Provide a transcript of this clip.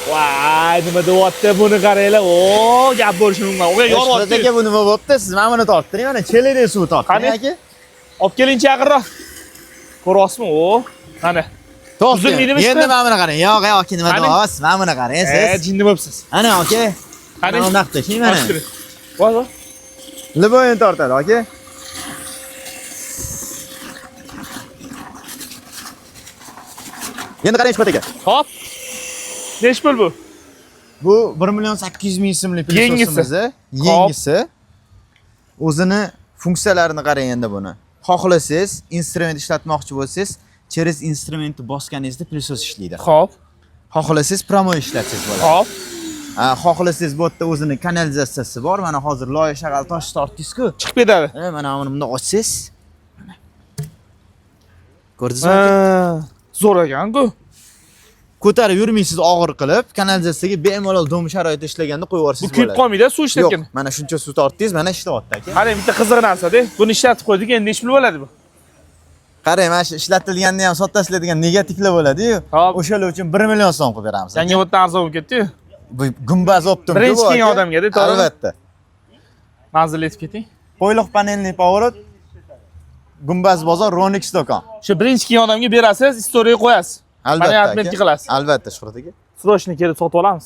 Voy, nima deyapti buni qaranglar. O, gap bo'lishi mumkin. O'ga Shuhrat yoryapti. aka, bu nima bo'pti? Siz mana buni torttiring, mana chelakdek suv torttiring Qani? aka. Olib kelingchi yaqinroq. Ko'ryapsizmi? O, mana. To'xtang. Uzilmaydimi Endi chiqib? mana buni qarang. Yo'q, yo'q, aka, nima Qani? deyapsiz? Mana buni qarang siz. Jinni bo'libsiz. Ana aka. Qani? Mana bunaqa tashlang mana. Ochib turing. Voy, voy. Liboyini tortadi aka. Endi qarang Shuhrat aka. Hop. Nechi pul bu? Bu 1 million 800 ming so'mlik Yengisi. pilososimiz. Yengisi. O'zini funksiyalarini qarang endi buni. Xohlasangiz instrument ishlatmoqchi bo'lsangiz, через instrumentni bosganingizda pilosos ishlaydi. Hop. Xohlasangiz promoy ishlatsangiz bo'ladi. Hop. Ha, xohlasangiz bu yerda o'zini kanalizatsiyasi bor. Mana hozir loy shag'al tosh tortdingiz-ku. Chiqib ketadi. Mana buni bundoq ochsangiz. Mana. Ko'rdingizmi aka? Ha, zo'r ekan-ku. Ko'tarib yurmaysiz og'ir qilib, kanalizatsiyaga bemalol dom sharoitida ishlaganda qo'yib Bu yuborsangiz kuyib bo'ladi. qolmaydi suv Yo'q, ishlatgan. mana shuncha suv tortdingiz, mana ishlayapti aka. Qarang, bitta qiziq narsa-da. Buni ishlatib qo'ydik, endi nechi pul bo'ladi bu? Qarang, mana shu ishlatilganda ham sotiladigan negativlar bo'ladi-yu. Hop. O'shalar uchun 1 million so'm qilib beramiz. aka. Yangi botdan arzon bo'lib ketdi-yu. Bu gumbaz optim. Birinchi kelgan odamga-da, to'g'rimi? Albatta. Manzil yetib keting. Qo'yliq panelli поворот, Gumbaz bozor, Ronix do'kon. Shu birinchi kelgan odamga berasiz, istoriyaga qo'yasiz. Albatta. Mana aka. отметка qilasiz. Albatta, Shuhrat aka. Срочно kelib sotib olamiz.